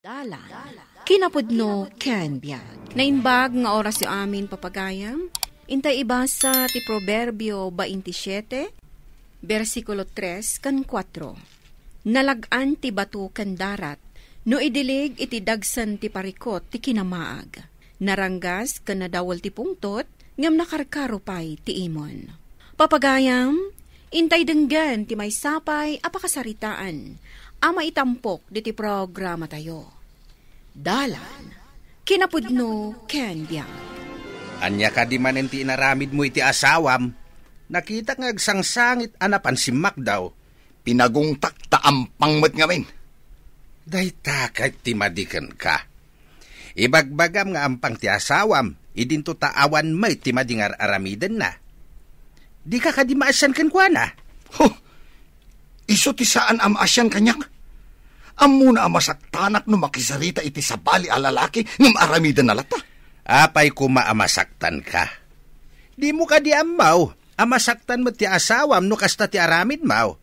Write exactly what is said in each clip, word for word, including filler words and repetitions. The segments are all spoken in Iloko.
Dalan, kinapudno ken biag. Naimbag nga orasyo amin, papagayam. Intay ibasa ti Proverbio twenty-seven, bersikulo tres ken kuatro. Nalag-an ti bato ken darat, no idilig iti dagsen ti parikut ti kinamaag. Naranggas ken nadawel ti pungtot, ngem nakarkaro pay ti imon. Papagayam, intay denggen ti maysa pay a pakasaritaan a maitampok ditoy programatayo. Dalan, kinapudno ken biag. Ania kadi manen ti inaramidmo iti asawam? Nakitak nga agsangsangit a napan simmakdaw. Pinagungtak ta ampang met ngamin. Dayta ket ti madi kenka. Ibagbagam nga ampang ti asawam, idinto ta awan met ti madi nga ar-aramidenna. Dika kadi maasian kenkuana? Huh! Isu ti saan a maasian kaniak. Ammona a masaktanak no makisarita iti sabali a lalaki ngem aramidenna latta. Apay koma a masaktanka? Dimo kadi ammo a masaktan met ti asawam no kasta ti aramidmo?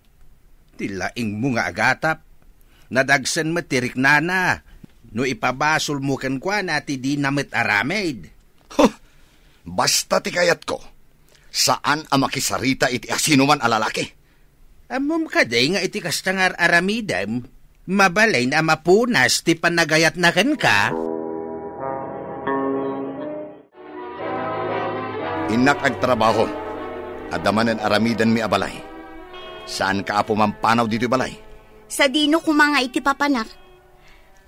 Ti laingmo nga agatap, nadagsen met ti riknana no ipabasolmo kenkuana ti dina met aramid. Huh! Basta ti kayatko, saan a makisarita iti asinoman a lalaki. Ammom kadi nga iti kasta nga ar-aramidem, mabalin a mapunas ti panagayatna kenka? Innak agtrabaho. Adda manen aramidenmi a balay. Saanka a pumampanaw ditoy balay? Sadino koma nga iti papanak?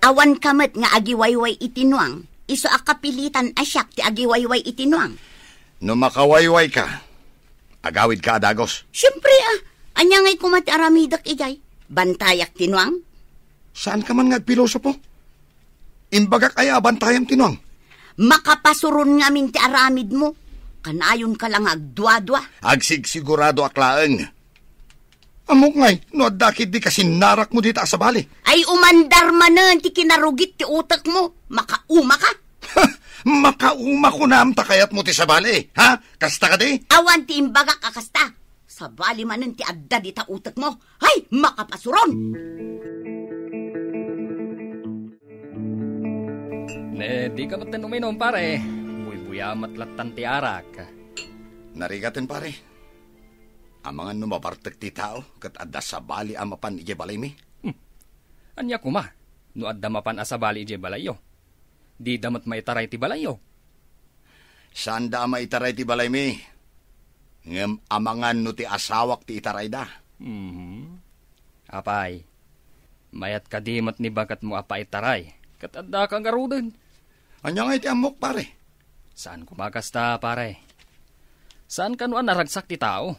Awanka met nga agiwayway iti nuang, isu a kapilitan a siak ti agiwayway iti nuang. No makawaywayka, agawidka a dagus. Siempre, a. Ania ngay koma ti aramidek idiay? Bantayak ti nuang? Saanka man nga agpilosopo? Imbagak aya a bantayam ti nuang? Makapasuron ngamin ti aramidmo. Kanayonka la nga agduadua. Agsigsiguradoak laeng. Ammok ngay, no adda ketdi kasinnarakmo dita a sabali. Ay, umandar manen ti kinarugit ti utekmo. Makaumaka? Makauma kunam ta kayatmo ti sabali, ha? Kasta kadi? Awan ti imbagak a kasta. Sabali manen ti adda dita utekmo. Ay, makapasuron! Ne, dika met uminom, pare. Buybuyamat lattan ti arak. Narigaten, pare. Amangan no mabartek ti tao ket adda sabali a mapan idiay balaymi? Hmm. Ania koma no adda mapan a sabali idiay balayyo? Dida met maitaray ti balayyo. Saanda a maitaray ti balaymi, ngem amangan no ti asawak ti itarayda. Mhm. Apay, mayat kadi met ni baketmo a paitaray, ket addaka ngaruden? Ania ngay ti ammok, pare? Saan koma kasta, pare. Saan kano a naragsak ti tao?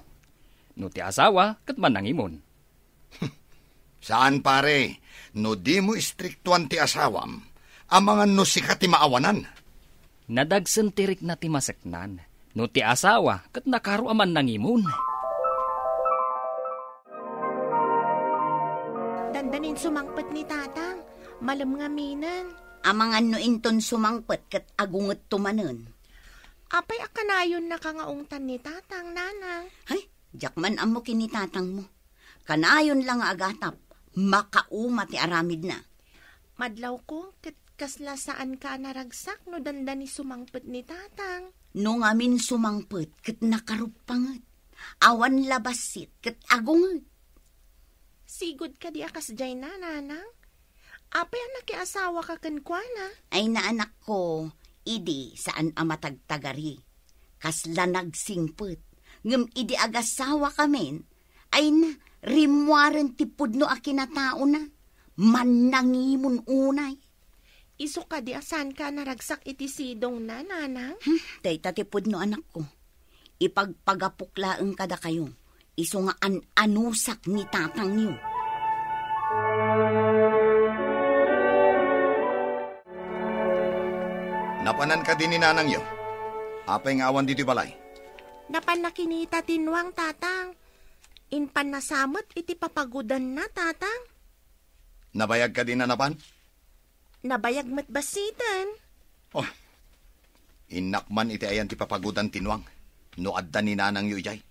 No ti asawa, ket mannangimon. Saan, pare. No dimo istriktuan ti asawam, amangan no sika ti maawanan. Nadagsen ti rikna ti maseknan. No ti asawa, ket nakaro a mannangimon. Dandanin sumangpet ni Tatang. Malem ngaminen. Amangan no inton sumangpet ket agungetto manen. Apay a kanayonnaka nga ungtan ni Tatang, Nanang? Ay, diak man ammo ken ni Tatangmo. Kanayon la nga agatap, makauma ti aramidna. Madlawko, ket kasla saanka a naragsak no dandani sumangpet ni Tatang. No ngamin sumangpet, ket nakaruppanget. Awan la bassit, ket agunget. Sigud kadi a kasdiay, Nanang? Apay a nakiasawaka kenkuana? Ay, naanakko, idi saan a matagtagari. Kasla nagsingpet. Ngem idi agasawakamin, ay na, rimmuaren ti pudno a kinataona. Mannangimon unay. Isu kadi a saanka a naragsak iti sidongna, Nanang? Hmm, dayta ti pudno, anakko. Ipagpagapok laeng kadakayo, isu nga an-anusak ni tatangyo. Napanan kadi ni nanangyo? Apay nga awan ditoy balay? Napanna kinita ti nuang, Tatang. Impanna sa met iti papagudanna, Tatang. Nabayag kadi a napan? Nabayag met bassiten. Oh, innak man iti ayan ti papagudan ti nuang, no adda ni nanangyo idiay.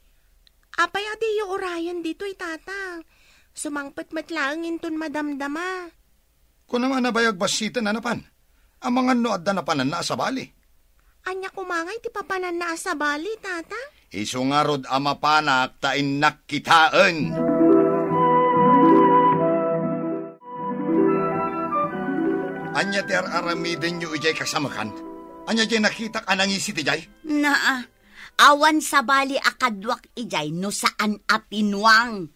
Apay a diyo urayen ditoy, Tatang? Sumangpet met laeng inton madamdama. Kunam a nabayag bassiten a napan. Amangan no adda napananna a sabali. Ania koma ngay ti papananna a sabali, Tata? Isu ngarud a mapanak ta innak kitaen. Ania ti ar-aramidenyo idiay kasamekan? Ania diay nakitak a nangisit idiay? Naa, awan sabali a kaduak idiay no saan a pinuang.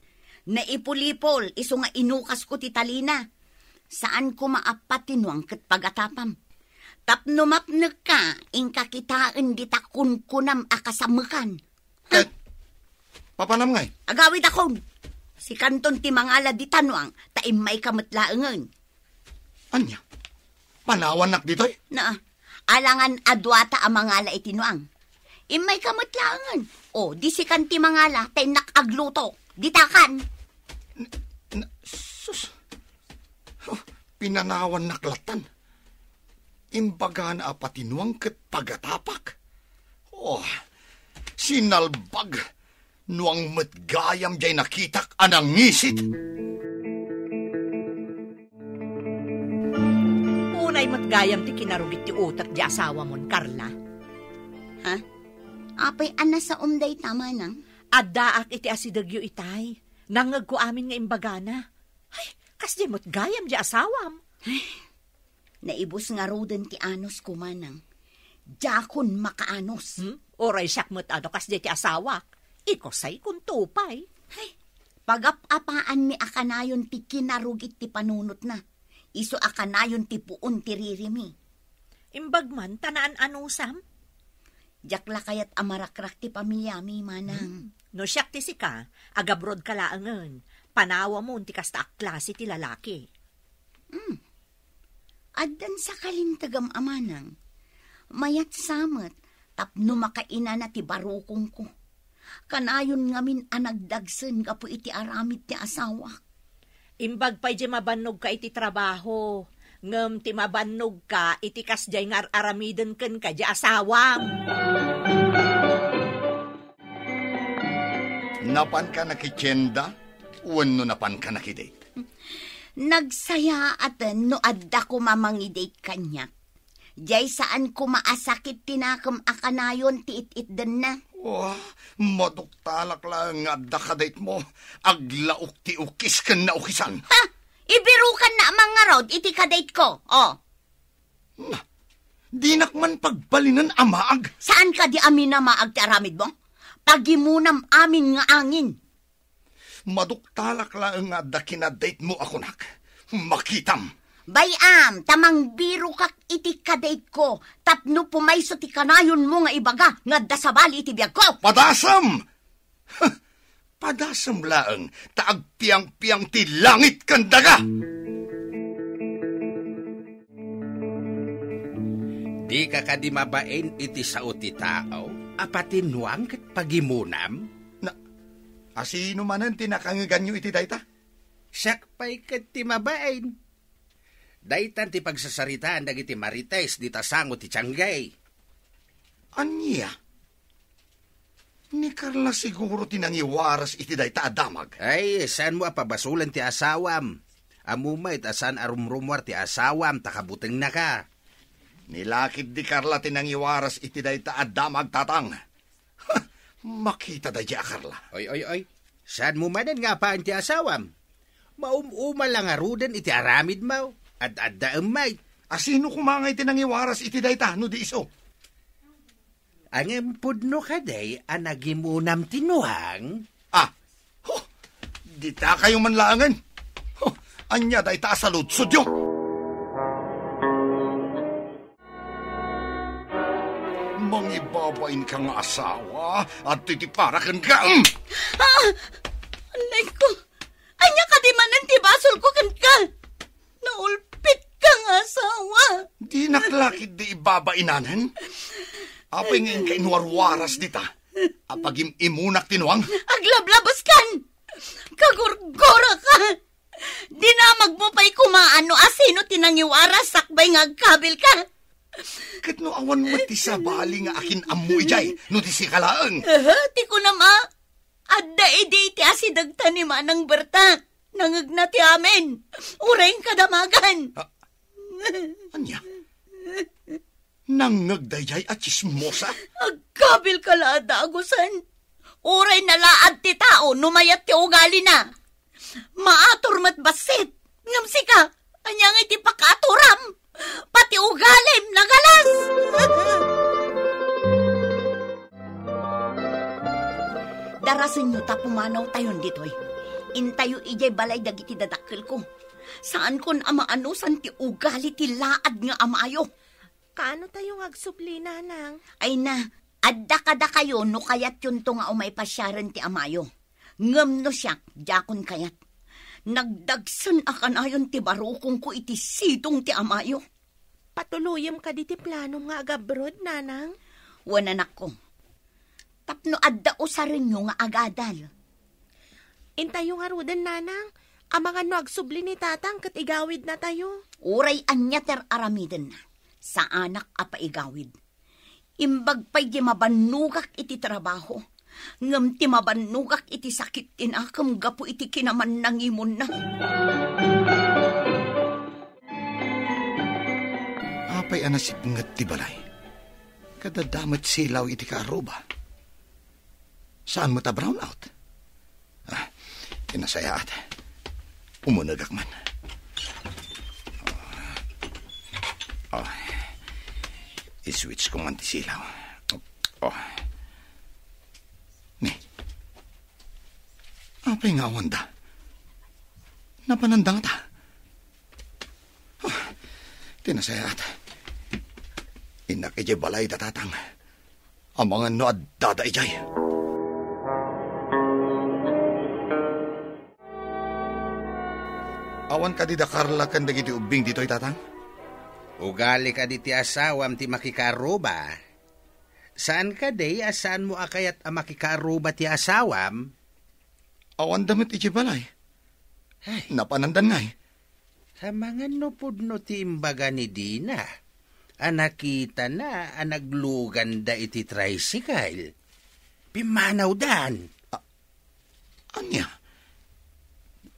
Naipulipol, isu nga inukasko ti talina. Saan koma a patinuang ket pagatapam. Tapno mapnekka, inka kitaen dita kunkunam a kasamekan. Ket, papanam ngay? Agawidakon. Sikanton ti mangala dita nuang, ta immayka met laengen. Ania? Panawannak ditoy? Naa, alangan a duata a mangala iti nuang. Immayka met laengen. O, di sikan ti mangala, ta innak agluto. Ditakan. N-, n-, sus. Huh, pinanawannak lattan. Imbagana a patinuang ket pagatapak. Oh, sinalbag. Nuang met gayam diay nakitak a nangisit. Unay met gayam ti kinarugit ti utek ti asawamon, Carla. Ha? Apay a nasaom dayta, manang? Addaak iti asidegyo itay. Nangngegko amin nga imbagana. Ay, kasdi met gayam ti asawam. Ay, naibus ngaruden ti anusko, manang. Diakon makaanus. Hmm? Uray siak met a no kasdi ti asawak. Ikusaykon to pay. Ay, pagap-apaanmi a kanayon ti kinarugit ti panunotna. Isu a kanayon ti puon ti ririmi. Imbag man ta naan-anusam? Diak la kayat a marakrak ti pamiliami, manang. Hmm. No siak ti sika, agabrodka laengen. Panawamon ti kasta a klase ti lalaki. Hmm. Addan sakalintegam a manang. Mayat sa met tapno makainana ti barukongko. Kanayon ngamin a nagdagsen gapu iti aramid ti asawak. Imbag pay diay mabannogka iti trabaho, ngem ti mabannogka iti kasdiay nga ar-aramiden kenka diay asawam. Napanka nakitienda wenno napanka nakidate? Nagsayaaten no adda koma mangidate kaniak. Diay saan koma a sakit ti nakem a kanayon ti it-itdenna. Wah, maduktalak laeng nga adda kadatemo. Aglaok ti ukis ken naukisan. Ha? Ibirukanna a mangngarud iti kadateko. Oh. Na, dinak man pagbalinen a maag. Saan kadi a minamaag ti aramidmo? Pagimonam amin nga angin. Maduktalak laeng nga adda kinadatemo a kunak. Makitam. Bay-am, ta mangbirokak iti kadateko tapno pumayso ti kanayonmo nga ibaga nga adda sabali iti biagko. Padasem! Huh! Padasem laeng ta agpiangpiang ti langit ken daga. Dika kadi mabain iti sao ti tao a patinuang ket pagimonam? Na, asino manen ti nakangeganyo iti dayta? Siak pay ket ti mabain. Daytan ti pagsasaritaan dagiti marites dita sango ti tianggay. Ania? Ni Carla siguro ti nangiwaras iti dayta a damag. Ay, saanmo a pabasolen ti asawam. Ammo met a saan a rumrumuar ti asawam ta kabutengnaka. Ni lakid di Carla ti nangiwaras iti dayta a damag, Tatang. Ha! Makita daydi a Carla. Oy, oy, oy. Saanmo manen nga apaen ti asawam? Maum-uma la ngaruden iti aramidmo. Ad-addaem met. Asino koma ngay ti nangiwaras iti dayta no di isu? Ngem pudno kadi a nagimonam ti nuang? Ah, huh, ditakayo man laengen. Huh, ania dayta a saludsodyo? Mangibabainka nga asawa, adtoy ti para kenka. Mm! Ah! Anay ko! Ania kadi manen ti basolko kenka? Naulpitka nga asawa. Dinak lakid di ibabainanen. Apay nga inka inwarwaras dita? Apagim-imunak ti nuang? Aglablabeskan! Kagurguraka! Dinamagmo pay koma no asino ti nangiwaras sakbay nga agkabilka. Ket no awan met ti sabali nga akin-ammo idiay, no di sika laeng. Aha, ti kunam a, adda idi ti asidegta ni Manang Berta. Nangngegna ti amin. Uray inkadamagan. Ah, ania? Nangngeg daydiay a tsismosa? Agkabilka la a dagusen. Uray nalaad ti tao no mayat ti ugalina. Maator met bassit. Ngem sika, ania ngay ti pakaaturam? Pati ugalim, nagalas! Darasenyo ta pumanawtayon ditoy. Intayo idiay balay dagiti dadakkelko. Saankon a maanusan ti ugali ti laad nga amayo. Kaano tayo nga agsubli, Nanang? Ay na, adda kadakayo no kayatyonto nga umay pasiaren ti amayo. Ngem no siak, diakon kayat. Nagdagsen a kanayon ti barukongko iti sidong ti amayo. Patuloyem kadi ti planom nga agabroad, Nanang? Wen, anakko. Tapno adda usarenyo nga agadal. Intayo ngaruden, Nanang. Amangan no agsubli ni Tatang ket igawidnatayo. Uray ania ti ar-aramidenna, saanak a paigawid. Imbag pay ti mabannogak iti trabaho, ngem ti mabannogak iti sakit ti nakem gapu iti kinamannangimonna. Apay a nasipnget ti balay? Ket adda met silaw iti kaarruba. Saan met a brownout? Ah, ti nasayaat. Umunegak man. Oh. Oh. I-switch ko man ti silaw. Oh. Ni. Apay nga awanda? Napananda ngata? Ah, ti nasayaat. Innak idiay balay da Tatang. Amangan no addada idiay. Awan kadi da Carla ken dagiti ubbing ditoy, Tatang? Ugali kadi ti asawam ti makikaarruba? Saan kadi a saanmo a kayat a makikaarruba ti asawam? Awanda met idiay balay. Ay. Napanandan ngay. Amangan no pudno ti imbaga ni Dina a nakitana a nagluganda iti tricycle. Pimmanawdan. A-, ania?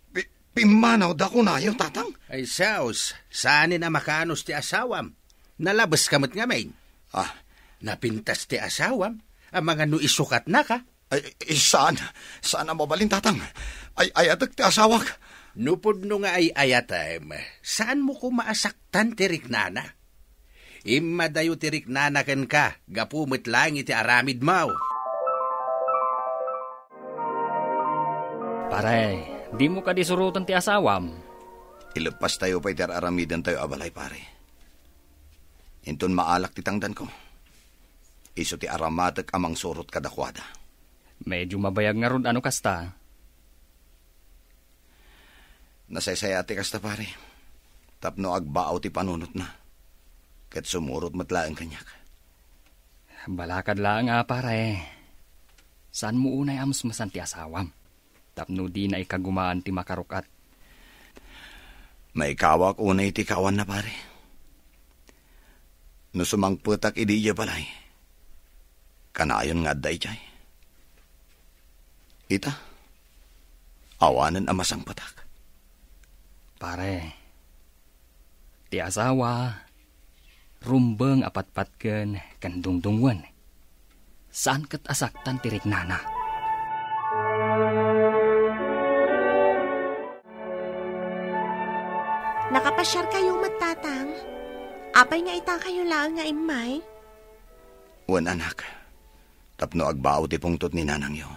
Pi-, pimmanawda kunayo, Tatang? Ay, saos, saanen a makaanus ti asawam. Nalabeska met ngamin. Ah. Napintas ti asawam, amangan no isukatnaka. Ay, ay, saan? Saan a mabalin, Tatang? Ay-ayatek ti asawak. No pudno nga ay-ayatem, saanmo koma a saktan ti riknana. Immadayo ti riknana kenka, gapu met laeng iti aramidmo. Pare, dimo kadi suroten ti asawam? Ileppastayo pay ti ar-aramidentayo a balay, pare. Inton maalak ti tangdanko, isu ti aramatek a mangsurot kadakuada. Medyo mabayag ngarud a no kasta. Nasaysayaat ti kasta, pare, tapno agbaaw ti panunotna, ket sumurot met laeng kaniak. Balakad laeng a, pare. Saanmo unay a mesmesan ti asawam tapno dina ikagumaan ti makaruk-at. Maikawak unay ti kawanna, pare. No sumangpetak idi idiay balay, kanayon nga adda idiay. Ita, awanen a masangpetak. Pare, ti asawa, rumbeng a patpatken ken dungdungwen. Saan ket a saktan ti riknana. Nakapasiarkayo met, Tatang? Apay nga itakayo laeng nga immay? Wen, anak, tapno agbaaw ti pungtot ni nanangyo.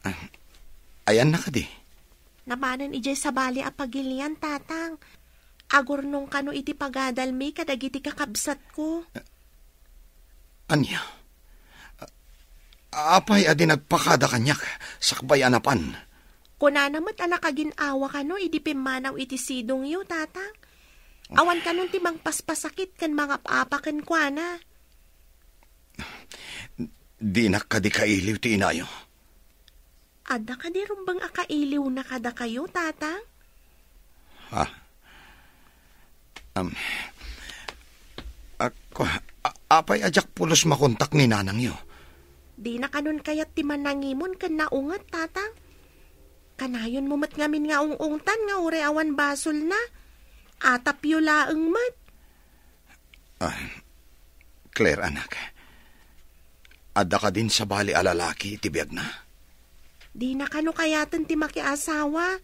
Ah, ayanna kadi? Namanen idiay sabali a pagilian, Tatang. Agurnong kano iti pagadalmi kadagiti kakabsatko. Ania? A-, apay a di nagpakada kaniak sakbay a napan? Kunana met a nakagin-awa kano idi pimmanaw iti sidongyo, Tatang. Awan kanon ti mangpaspasakit ken mangap-apa kenkuana. Dinak kadi kailiw ti inayo. Adda kadi rumbeng a kailiwna kadakayo, Tatang? Ha? Am, ak-, a-, apay a diak pulos makontak ni nanangyo? Dina kanon kayat ti manangimon ken naunget, Tatang? Kanayonmo met ngamin nga ung-ungtan nga uray awan basolna. Atapyo laeng met. Ah, Claire, anak. Adda kadin sabali a lalaki iti biagna? Dina kano kayaten ti makiasawa.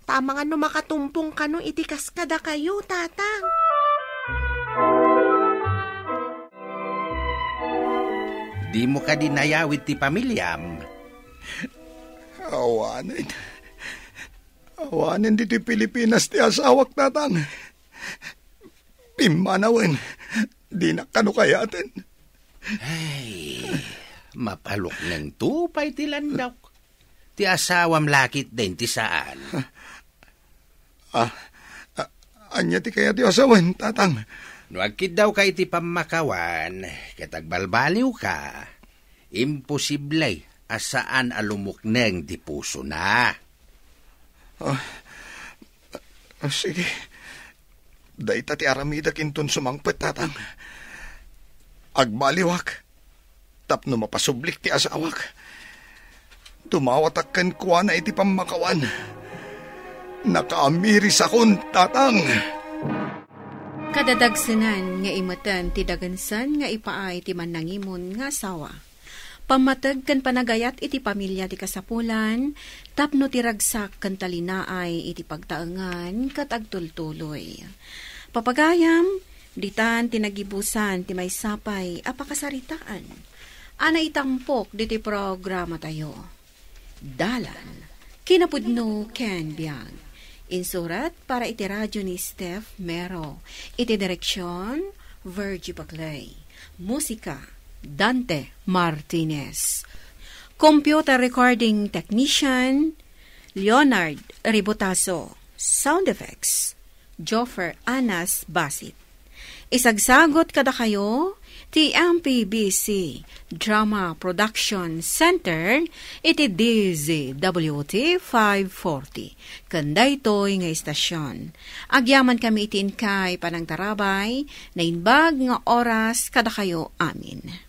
Ta amangan no makatumpong kano iti kas kadakayo, Tatang. Dimo kadi nayawid ti pamiliam? Awanen. Awanen ditoy Pilipinas ti asawak, Tatang. Pimmanawen, dinak kano kayaten. Ay, mapaluknengto pay ti landawk. Ti asawam la ketdin ti saan. Ah, ah, ania ti kayatyo a sawen, Tatang? No agkiddawka iti pammakawan, ket agbalbaliwka, imposible a saan a lumukneng ti pusona. Ah, ah, sige. Dayta ti aramidek inton sumangpet, Tatang. Agbaliwak tapno mapasublik ti asawak. Dumawatak kenkuana iti pammakawan. Nakaamirisakon, Tatang. Kadadagsenan nga imeten ti dagensen nga ipaay ti mannangimon nga asawa. Pammateg ken panagayat iti pamilia ti kasapulan, tapno ti ragsak ken talinaay iti pagtaengan ket agtultuloy. Papagayam, ditan ti nagibusan ti maysa pay a pakasaritaan a naitampok ditoy programatayo. Dalan, kinapudno ken biag. Insurat para iti radio ni Steph Mero. Iti direksyon, Virgie Paclay. Musika, Dante Martinez. Computer recording technician, Leonard Ribotazo. Sound effects, Joffer Anas Basit. Isagsagot kadakayo ti M P B C Drama Production Center iti D Z W T five forty. Ken daytoy nga istasion, agyamankami iti inkay panangtarabay, naimbag nga oras kadakayo amin.